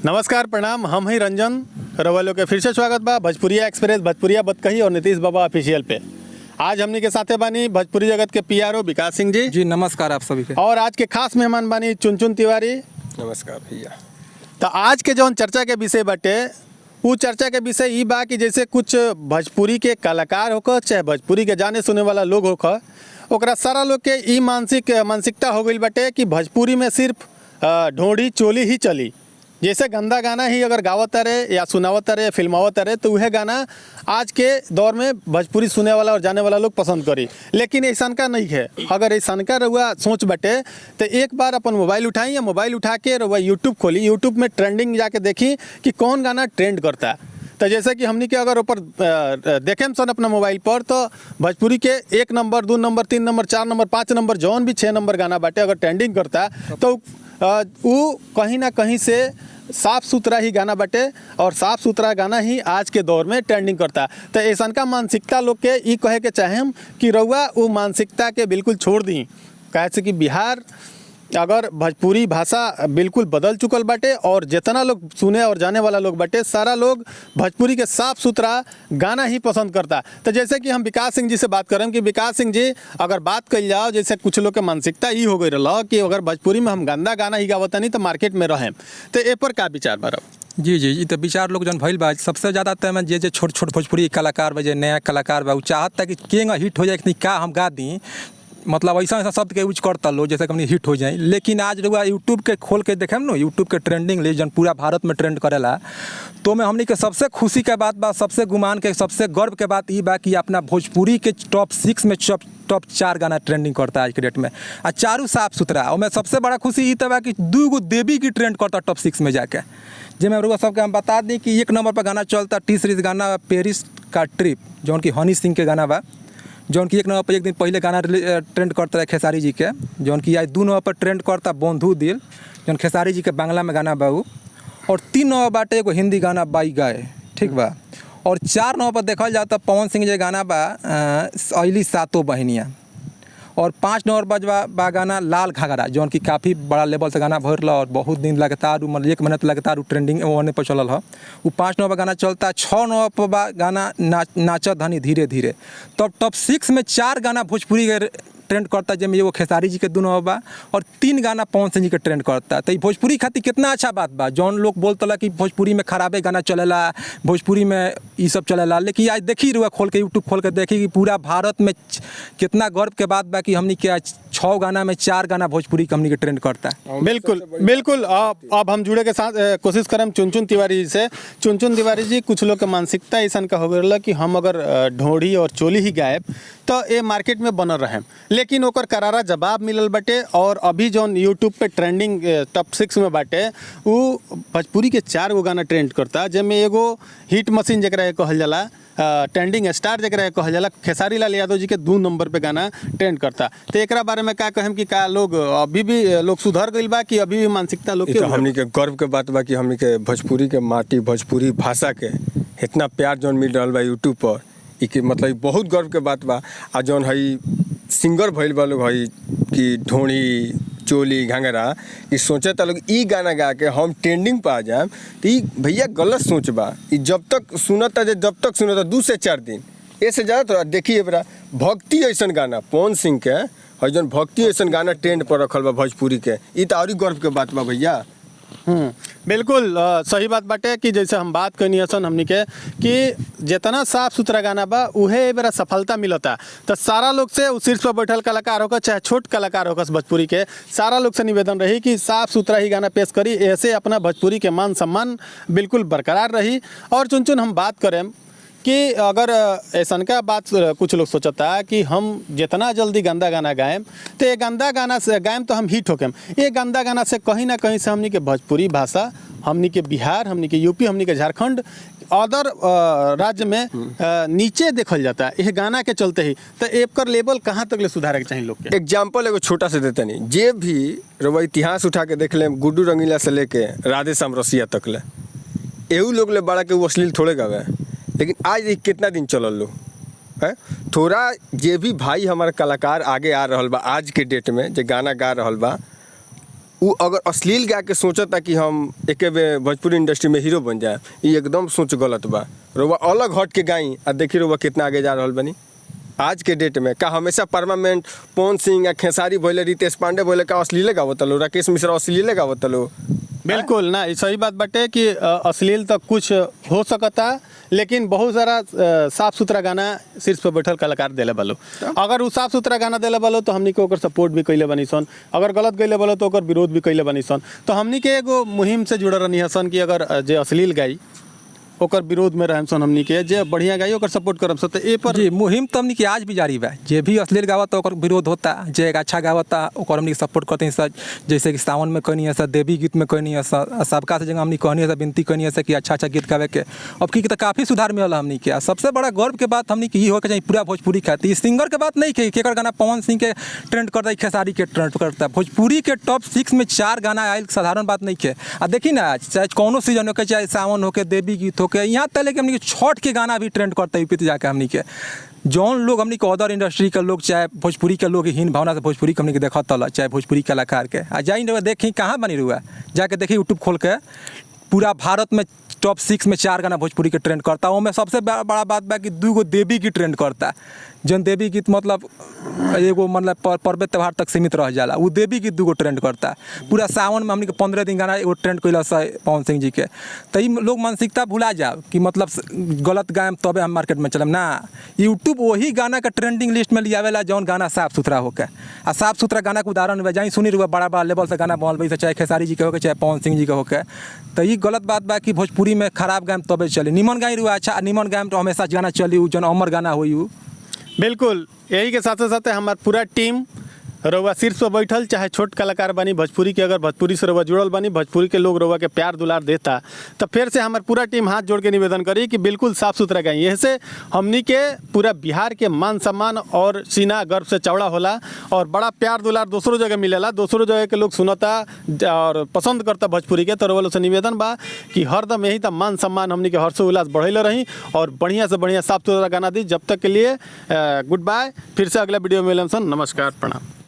नमस्कार, प्रणाम। हम ही रंजन रवलो के फिर से स्वागत बा भोजपुरिया एक्सप्रेस, भोजपुरिया बतकही और नीतीश बाबा ऑफिशियल पे। आज हमनी के साथे बानी भोजपुरी जगत के पीआरओ विकास सिंह जी। जी नमस्कार आप सभी के। और आज के खास मेहमान बानी चुनचुन तिवारी। नमस्कार भैया। तो आज के जौन चर्चा के विषय बाटे, उ चर्चा के विषय ई बा कि जैसे कुछ भोजपुरी के कलाकार होकर चाहे भोजपुरी के जाने सुने वाला लोग होकर, ओकरा सारा लोग के ई मानसिकता हो गई बाटे कि भोजपुरी में सिर्फ ढोंढी चोली ही चली। जैसे गंदा गाना ही अगर गावत रहे या सुनावत रहे, फिल्मावत रहे, तो वह गाना आज के दौर में भोजपुरी सुने वाला और जाने वाला लोग पसंद करी। लेकिन ऐसा का नहीं है। अगर ऐसा का रउआ सोच बटे तो एक बार अपन मोबाइल उठाई या मोबाइल उठा के रउआ यूट्यूब खोली, यूट्यूब में ट्रेंडिंग जाके देखी कि कौन गाना ट्रेंड करता है। तो जैसे कि हमनी के अगर ऊपर देखेम सन अपना मोबाइल पर, तो भोजपुरी के 1 number, 2 number, 3 number, 4 number, 5 number, जौन भी 6 नंबर गाना बाटे अगर ट्रेंडिंग करता तो उ कहीं ना कहीं से साफ़ सुथरा ही गाना बाटे और साफ़ सुथरा गाना ही आज के दौर में ट्रेंडिंग करता। तो ऐसा का मानसिकता लोग के ई कहे के चाहेम कि रउआ वो मानसिकता के बिल्कुल छोड़ दी। काहे से कि बिहार अगर भोजपुरी भाषा बिल्कुल बदल चुकल बाटे और जितना लोग सुने और जाने वाला लोग बाटे, सारा लोग भोजपुरी के साफ़ सुथरा गाना ही पसंद करता। तो जैसे कि हम विकास सिंह जी से बात करें कि विकास सिंह जी अगर बात कल जाओ, जैसे कुछ लोग के मानसिकता ये हो गई रहा कि अगर भोजपुरी में हम गंदा गाना ही गावता नहीं तो मार्केट में रहें, तो ए पर का विचार बा? जी जी, ई तो विचार लोग जौन भइल बा, सबसे ज़्यादा तो जे जे छोट छोट भोजपुरी कलाकार बा, जे नया कलाकार बा, उ चाहता कि केंगा हिट हो जाए, कि का हम गा दी, मतलब ऐसा ऐसा शब्द के यूज करता लो जैसे कि हिट हो जाए। लेकिन आज रउआ यूट्यूब के खोल के देखेम न, यूट्यूब के ट्रेंडिंग ले जन पूरा भारत में ट्रेंड करेला, तो में हमनी के सबसे खुशी के बात बा, सबसे गुमान के, सबसे गर्व के बात ई बा कि अपना भोजपुरी के टॉप 6 में टॉप 4 गाना ट्रेंडिंग करता है आज के डेट में, आ चारू साफ सुथरा। और सबसे बड़ा खुशी ई तब बा कि 2 गो देवी की ट्रेंड करता टॉप 6 में जाके, जिसमें रउआ सबके हम बता दी कि 1 नंबर पर गाना चलता टी सीरीज गाना पेरिस का ट्रिप, जौन की हनी सिंह के गाना बा, जौन की 1 नंबर पर एक दिन पहले गाना ट्रेंड करता रहे खेसारी जी के, जौन की आज 2 नंबर पर ट्रेंड करता बंधु दिल, जौन खेसारी जी के बांग्ला में गाना बा उ, और 3 नंबर बाटे एगो हिंदी गाना बाई गाए, ठीक बा। और 4 नंबर पर देखल जाता पवन सिंह जे गाना बा अली सातो बहनिया, और 5 नंबर पर बा गाना लाल घाघरा, जौन की काफ़ी बड़ा लेवल से गाना भरल और बहुत दिन लगातार मतलब 1 महीना लगातार ट्रेंडिंग होने पर चलल ह, उ 5 नंबर पर गाना चलता। 6 नंबर पर बा गाना नाचत धनी धीरे धीरे। तब टॉप 6 में 4 गाना भोजपुरी के ट्रेंड करता, जिसमें एगो खेसारी जी के 2 नंबर बा और 3 गाना पवन सिंह जी के ट्रेंड करता। तो भोजपुरी खातिर कितना अच्छा बात बा। जौन लोग बोलता कि भोजपुरी में खराबे गाना चलेला, भोजपुरी में ई सब चलेला, लेकिन आज देखी रुआ खोल के यूट्यूब खोल के देखी कि पूरा भारत में कितना गर्व के बात बा कि हमनी के आज 6 गाना में 4 गाना भोजपुरी के हमनी के ट्रेंड करता। बिल्कुल बिल्कुल। अब हम जुड़े के साथ कोशिश करम चुनचुन तिवारी जी से। चुनचुन तिवारी जी, कुछ लोग के मानसिकता ऐसा का हो गया कि हम अगर ढोंढी और चोली ही गायब तो ये मार्केट में बनल रहे, लेकिन ओकर करारा जवाब मिलल बाटे। और अभी जौन यूट्यूब पे ट्रेंडिंग टॉप 6 में बाटे, उ भोजपुरी के 4 गो गाना ट्रेंड करता, जिसमें एगो हिट मशीन जकरा कहल जाला, ट्रेंडिंग स्टार जकरा कहल जाला, खेसारी लाल यादव जी के 2 नंबर पे गाना ट्रेंड करता। तो एकरा बारे में का कहम कि का लोग अभी भी लोग सुधर गइल बा कि अभी भी मानसिकता लोग के? तो हमनी के गर्व के बात बा कि हमनी के भोजपुरी के माटी, भोजपुरी भाषा के इतना प्यार जौन मिल रहा बा यूट्यूब पर, ई के मतलब बहुत गर्व के बात बा। आ जौन हई सिंगर भइल बा लोग हई कि ढोंढी चोली घाघरा, ई सोचता लोग ई गाना गा के हम ट्रेंडिंग पर आ जाए, तो ई भैया गलत सोच बा। ई जब तक सुनता, जब तक सुनता 2 से 4 दिन, ऐसे ज़्यादा थोड़ा देखिए बरा भक्ति ऐसा गाना पवन सिंह के हई जौन भक्ति ऐसा गाना ट्रेंड पर रखल बा भोजपुरी के, ई तो और गर्व के बात बा भैया। बिल्कुल सही बात बाटे कि जैसे हम बात करनी हसन हमनी के कि जितना साफ सुथरा गाना बा उहे ए बेरा सफलता मिलता। तो सारा लोग से उस शीर्ष पर बैठल कलाकार होकर चाहे छोट कलाकार होकर भोजपुरी के, सारा लोग से निवेदन रही कि साफ सुथरा ही गाना पेश करी, ऐसे अपना भोजपुरी के मान सम्मान बिल्कुल बरकरार रही। और चुन चुन हम बात करें कि अगर ऐसा का बात कुछ लोग सोचता कि हम जितना जल्दी गंदा गाना गाएम तो ये गंदा गाना से गाएम तो हम हिट होकेम, ये गंदा गाना से कहीं ना कहीं से हमनी के भोजपुरी भाषा, हमनी के बिहार, हमनी के यूपी, हमनी के झारखंड अदर राज्य में नीचे देखल जाता है यह गाना के चलते ही। तो एकर लेवल कहाँ तक ले सुधारे के चाहिए लोग के? एग्जाम्पल एगो छोटा से देते नहीं, जे भी रउआ इतिहास उठा के देख ले, गुड्डू रंगीला से लेके राधेश्याम रसिया तक ले, एहू लोग ले बड़ा के वो अश्लील थोड़े गावे, लेकिन आज कितना दिन चलल लो है। थोड़ा जे भी भाई हमारा कलाकार आगे आ रहा बा आज के डेट में, जे गाना गा रहा बा, उ अगर अश्लील गा के सोचता कि हम एके बेर भोजपुरी इंडस्ट्री में हीरो बन जाए, ई एकदम सोच गलत बा। रउआ अलग हट के गाई आ देखी रउआ कितना आगे जा रहल बनी। आज के डेट में का हमेशा परमानेंट पवन सिंह या खेसारी भइले, रितेश पांडे भइले, का अश्लीले गावत लो, राकेश मिश्रा अश्लीले गावत लो? बिल्कुल ना, ई सही बात बाटे कि अश्लील तक कुछ हो सकता, लेकिन बहुत सारा साफ सुथरा गाना शीर्ष पर बैठल कलाकार देले बालो। अगर उ साफ सुथरा गाना देले बालो तो हमनी के ओकर सपोर्ट भी कइले बानी सन, अगर गलत कइले बालो तो ओकर विरोध भी कइले बानी सन। तो हमनी के एगो मुहिम से जुड़ल रहनी हसन कि अगर जे अश्लील गाई ओकर विरोध में रहम सन, हमनी के जे बढ़िया गाई ओकर सपोर्ट करम सन। तो ए पर जी मुहिम तो हमनी के आज भी जारी बा, जे भी अश्लील गावता ओकर विरोध होता, जे एक अच्छा गावता ओकर हमनी के सपोर्ट करते हैं सर। जैसे कि सावन में कहनी है सर, देवी गीत में कहनी है सर, सबका से जगह हमनी कहनी है सर, विनती कहनी है सर कि अच्छा अच्छा गीत गावे के। अब की तो काफ़ी सुधार मिलल हमनी के। आ सबसे बड़ा गर्व के बात हमनी के ई हो के चाही पूरा भोजपुरी खातिर, सिंगर के बात नहीं के केकर गाना पवन सिंह के ट्रेंड करता, खेसारी के ट्रेंड करता। भोजपुरी के टॉप 6 में 4 गाना आयल साधारण बात नहीं के। आ देखी ना, चाहे कोनो सीजन होके, चाहे सावन होके, देवी गीत होके, यहाँ तक लेके हमनी के छठ के गाना भी ट्रेंड करता है यूपी जाके। हमनी के जौन लोग हमनी के अदर इंडस्ट्री के लोग चाहे भोजपुरी के लोग हीन भावना से भोजपुरी के हमनी के देखत तल, चाहे भोजपुरी कलाकार के आ जाई रहुआ देखी कहाँ बनी रुआ, जाके देखी यूट्यूब खोल के पूरा भारत में टॉप 6 में 4 गाना भोजपुरी के ट्रेंड करता। ओमे सबसे बड़ा बात बा कि 2 गो देवी की ट्रेंड करता, जौन देवी गीत मतलब एगो मतलब पर्व त्यौहार तक सीमित रह जाला, उ देवी गीत 2 गो ट्रेंड करता। पूरा सावन में हमनी के 15 दिन गाना एगो ट्रेंड कैलस है पवन सिंह जी के। तो ई लोग मानसिकता भुला जाओ कि मतलब गलत गायब तबे हम मार्केट में चलम ना। यूट्यूब वही गाना के ट्रेंडिंग लिस्ट में लियावेला जौन गाना साफ सुथरा होके। आ साफ सुथरा गाना के उदाहरण बा जाई सुनी रुआ, बड़ा बड़ा लेवल से गाना बनल बा, चाहे खेसारी जी के होके चाहे पवन सिंह जी के होके। तो ई गलत बात बा कि भोजपुरी में खराब गायब तबे चली, निमन गाई रुआ अच्छा निमन गायब तो हमेशा गाना चली, उ जौन अमर गाना होई उ। बिल्कुल, यही के साथे साथे हमार पूरा टीम रउआ शीर्ष पर बैठल चाहे छोट कलाकार बानी भोजपुरी के, अगर भोजपुरी से रउआ जुड़ल बानी, भोजपुरी के लोग रउआ के प्यार दुलार देता, तो फिर से हमार पूरा टीम हाथ जोड़ के निवेदन करी कि बिल्कुल साफ सुथरा गाई। यही से हमनी के पूरा बिहार के मान सम्मान और सीना गर्व से चौड़ा होला और बड़ा प्यार दुलार दूसरों जगह मिलेला, दूसरों जगह के लोग सुनता और पसंद करता भोजपुरी के। तो रउआ लोग से निवेदन बा कि हरदम यही तब मान सम्मान हमनी के हर्षो उल्लास बढ़ैले रही और बढ़िया से बढ़िया साफ सुथरा गाना दी। जब तक के लिए गुड बाय, फिर से अगला वीडियो में मिलम सन। नमस्कार, प्रणाम।